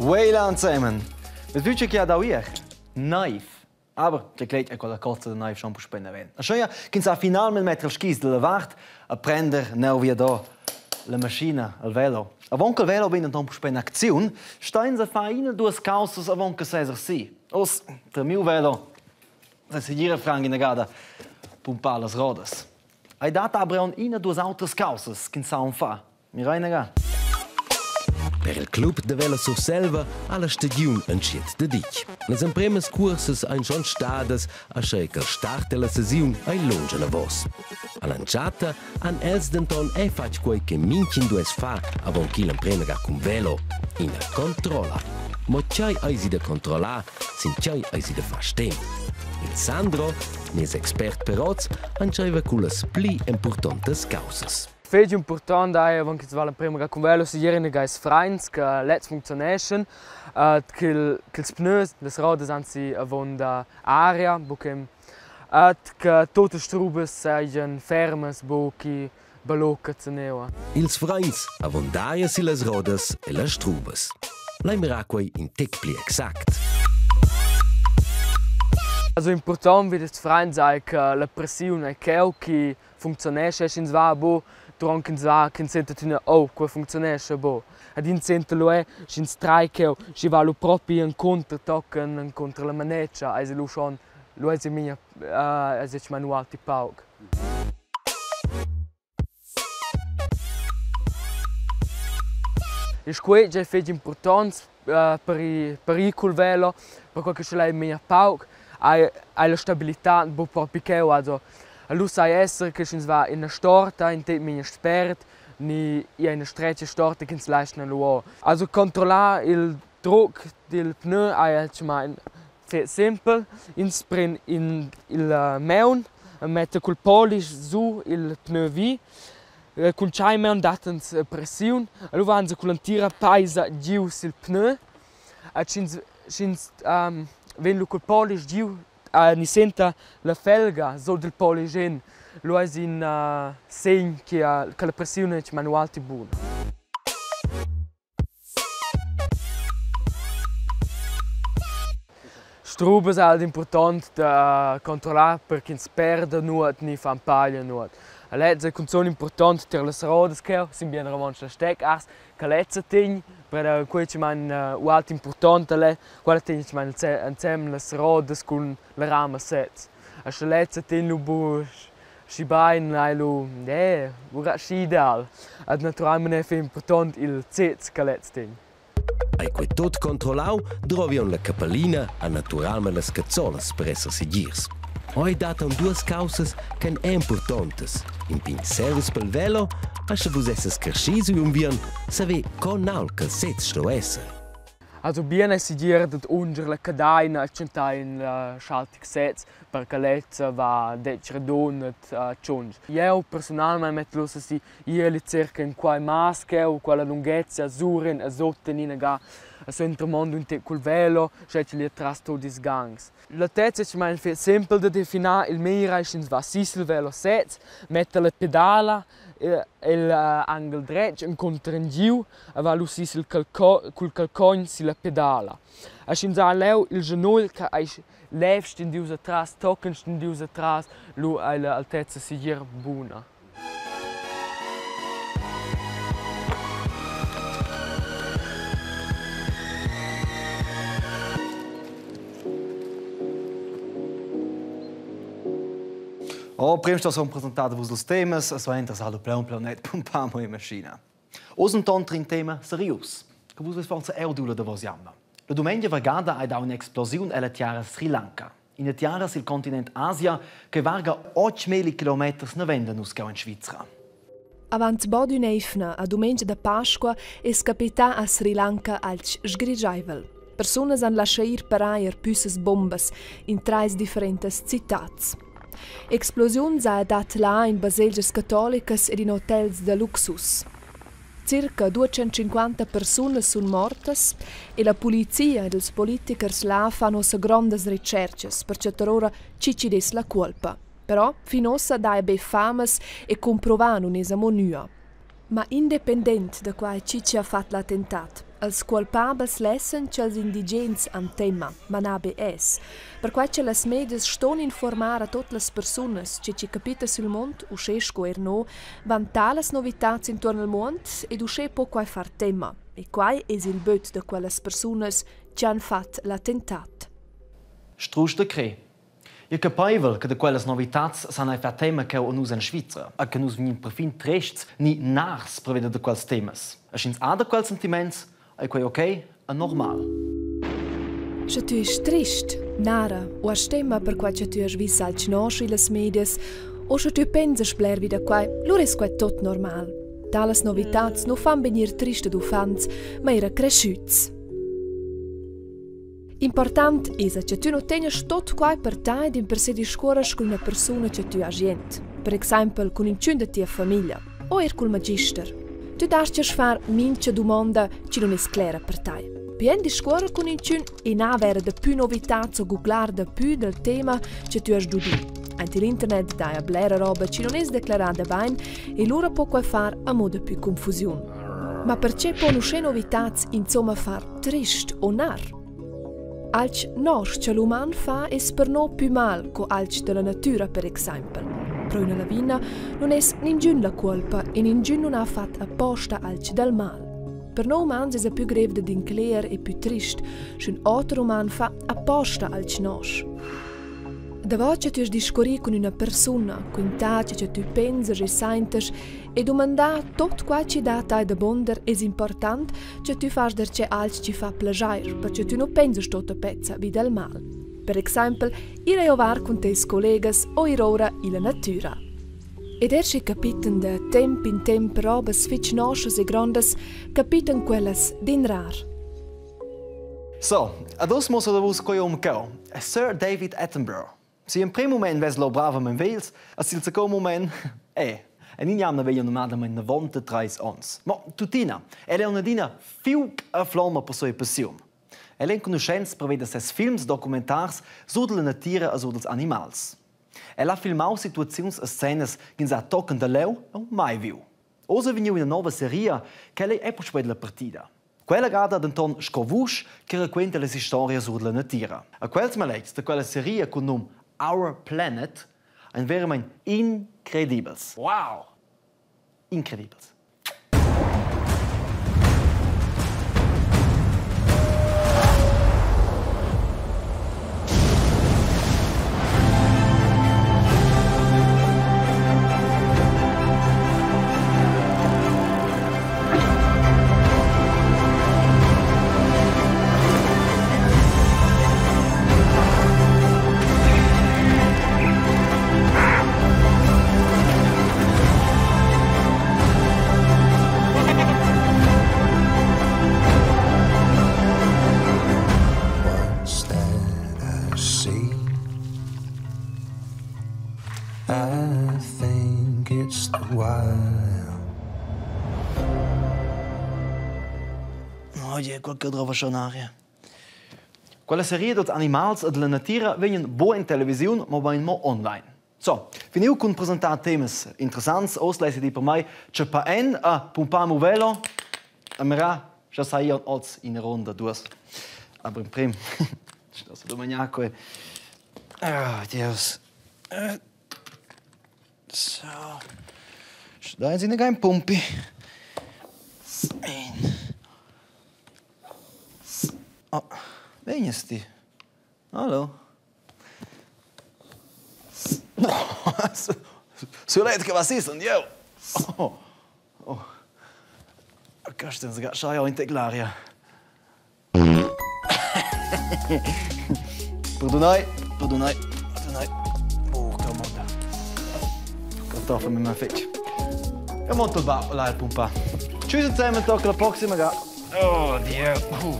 Wayland zusammen. Was wünsche ich ja auch ihr? Naiv. Aber der cletg è quella cozza da naiv schon puspei naven. Aschia ch'ins sa finalmein metter ils skis dalla vart e prender neu viadò la maschina al velo. Avon che il velo vegn denton puspei in acziun, stein a far ina duas caussas avon che seser si. Oz, per miu velo, se segira franc inagada pumpar las rodas. Ei dat aber aunc ina duas autras caussas ch'ins sa aunc far. Mira inaga. Per il club da Velo Surselva ha la stagiun entschiet daditg. Las empremas cuorsas ein schon stadas, aschia ch'el start della sesiun ei lunsch anavos. All'entschatta han els denton ei fatg quei che mintgin duess far avon ch'igl emprema ga cun velo, ina controlla. Mo tgei eisi da controllar, sin tgei eisi da far stem? Il Sandro, nies expert per oz, entscheiva cullas pli impurtontas caussas. Fetg impurtont ei avon ch'ins va l'emprema ga cun velo segir ina ga ils freins che lezs funcziuneschan, ch'il ch'ils pneus, las rodas anzi avon da aria, buca che tuttas strubas seigien fermas, buca chi balocca zaneua. Ils freins avon d'aria sillas rodas e las strubas. Lai mirar quei in tec pli exact. Also important vid ils freins ei che la pressiun ei cheu chi funcziunescha sch'ins va bu duront ch'ins va ch'ins senta tuttina oh quei funcziunescha bu. Ed ins senta lu era sch'ins trai cheu, schi va lu propi encunter tochen encunter la manetscha eisi lu schon lu eisi memia eisi manual ualti pauc. Il squetsch ei fetg impurtonts per ir per ir cul velo, perquei che sch'el ei memia pauc hai hai la stabilitad buc propi cheu. Also lu sai esser che sch'ins va ina storta in tec memia spert ni ina stretga storta ch'ins lascha lu ora. Also controllar il druck dil pneu ei atgnamein fetg sempel. Ins pren in il maun e metta cul polisch su il pneu vi. Cun tschei maun dattan pressiun. Lu van se cull'entira peisa giu sil pneu. E sch'ins sch'ins vegn lu cul polisch giu ni senta la felga sut il polisch en, lu eis in segn che la pressiun ei manualti buna. Strubas è halt impurtont da controllar per ch'ins perda nuot ni fa empaglia nuot. Lez è cunzun impurtont tier las rodas cheu, sin bien romontsch la steckars, che lezza tegn per quei che mein ualti impurtont è quella tegn che mein ensemen las rodas cun la rama sez. E sche lezza tegn lu buc schi bein ei lu ne, buca schi ideal. Ed naturalmein ei fetg impurtont il sez che lez tegn. Ei quei tot controllau, drovi aunc la capellina e naturalmein las cazzolas per esser segirs. Oi dat aunc duas caussas ch'ein impurtontas. In pign service pel velo, e sche vus esses creschi sü unviern, saver con ault ch'el sez sto esser. Also bien ei segir dad unger la cadeina e tschentar en la schaltig sez per che lezza va detg radund ed tschunsch. Jeu persunalmein mettel ussa si Ieli circa in quai maschel, quella lunghezia suren e suten inaga suenter mond ün tec cul velo, sche ch'el ia tras tut ils gangs. La tezza es main fich simpel da definar, il meglier es sch'ins va si sil velo sez, metta la pedala el anghel dretg encunter engiu e va lu si sil calco cul calcogn silla pedala. E sch'ins ha leu il schenugl che ei lev stendius atras, tochen stendius atras, lu ei la altezza segir buna. Oh, prima sto son presentat vus els temas, e suenter sa lu pleun plaunet pumpamo in maschina. Oz entant in tema serius, che vus veis forsa er udiu la davos jamna. La dumengia vargada hai dau un'explosiun ella tiara Sri Lanka. Ina tiara sil continent Asia che varga 8.000 kilometers naven da nus cheu en Svizra. Avant bod ün'eivna, a dumengia da Pasqua, es capità a Sri Lanka alch sgrigiaivel. Persunas han laschà ir per ajer püssas bombas in trais differentas citats. Explosiuns ha dat là in baselgias catolicas ed in hotels da luxus. Circa 250 persunas sun mortas e la polizia ed ils politichers là fan uossa grondas retscherchas per chattar ora chi chi'd es la cuolpa. Però fin uossa daja be famas e cumprovà nun es amo gnüa. Ma independent da quai chi chi ha fat l'attentat. Els culpabels lessen cha'ls indigens han temma, ma na be es. Perquai cha las medias ston informar a tuot las persunas che chi capita sül muond, uschè sco eir no, van talas novitats intuorn al muond ed uschè po quai far temma. E quai es il böt da quellas persunas chi han fat l'attentat. Strusch da crer. Eu capaivel che da quellas novitats san ei far tema cheu nus en Svizra, e che nus vegnin perfin trests ni nars pervia da quels temas. E sch'ins ha da quels sentiments, ei quei ok e normal. Sche tü es trist, nara o hast tema perquai cha tü hast vis alch nosch illas medias o sche tü pensas bler vi da quai, lura es quai tot normal. Talas novitats nu fan be gnir trist ad uffants, ma eir a creschüts. Important esa cha tü nu tegnas tot quai per tai dimpersè discuorras cun üna persuna cha tü hast jent, per exaimpel cun inchün da tia famiglia o eir cul magister. Tü das-chas far mincha dumonda chi nun es clera per tai. Bien discuorrer cun inchün e na vera dapü novitats o googlar dapü dal tema cha tü hast dudi. Aint il internet daja blera roba chi nun es declerada bain e lura po quai far amo dapü confusiun. Ma perche pon uschè novitats insomma far trist o nar? Alch nosch cha l'uman fa es per no pü mal co alch da la natüra per exaimpel. Pro üna lavina nun es ningün la cuolpa e ningün nun ha fat aposta alch dal mal. Per no umans esa pü grev dad incler e pü trist, sch'ün oter uman fa aposta alch nosch. Davo cha tü hast discurrì cun üna persuna, quintà che cha tü pensas e saintas e dumandà tot quai chi dà tai da bonder es important cha tü fas darcheu alch chi fa plaschair, perche tü nu pensast tuotta pezza vi dal mal. Per exaimpel, ir a giovar cun teis collegas o ir oura illa natüra. Ed er schi capitan da temp in temp robas fich noschas e grondas, capitan quellas d'inrar. So, ad oz muossa da vus quei um cheu, Sir David Attenborough. Si in prim mument vess lur bravamein vegls, a sil secund mument, eh, en in jamna veglia numnadamein 93 onns. Ma tuttina, el è adina fiug e flomma per sua passiun. El è enconuschents pervia da ses films documentars sur dalla natira e sur dals animals. El ha filmau situaziuns e scenas ch'ins ha tochen da leu aunc mai viu. Oz è vegniu ina nova seria ch'ella è puspei dalla partida. Quella gada denton sco vusch che raquenta las historias sur la natira. A quels maletgs da quella seria cun num Our Planet ein veramein incredibels. Wow! Incredibels. What's that I see? I think it's the wild. Oh je, quel che drova schon aria. Quella seria dals animals e della natira vegnan bo in televisiun, mobein mo online. So, finiu cun presentar temas interessants. Oz less dir per mai che pa en a pumpar velo a mira, scha sai oz in ronda duas. Aber im prim, sto domagnar quei. Ah, Dios. So. Da sind kein Pumpi. Ein. Oh, vegnas ti? Hallo? Sulet che was ist und jeu. Oh. Oh. Questa è schai in teclaria. Perdonai, perdonai, perdonai. Oh, che monta. Kartoffel mit meinem fetg. Eu monto il bab, là il pumpa. Tschüss zusammen, tocca la prossima ga. Oh, Dio. Uh.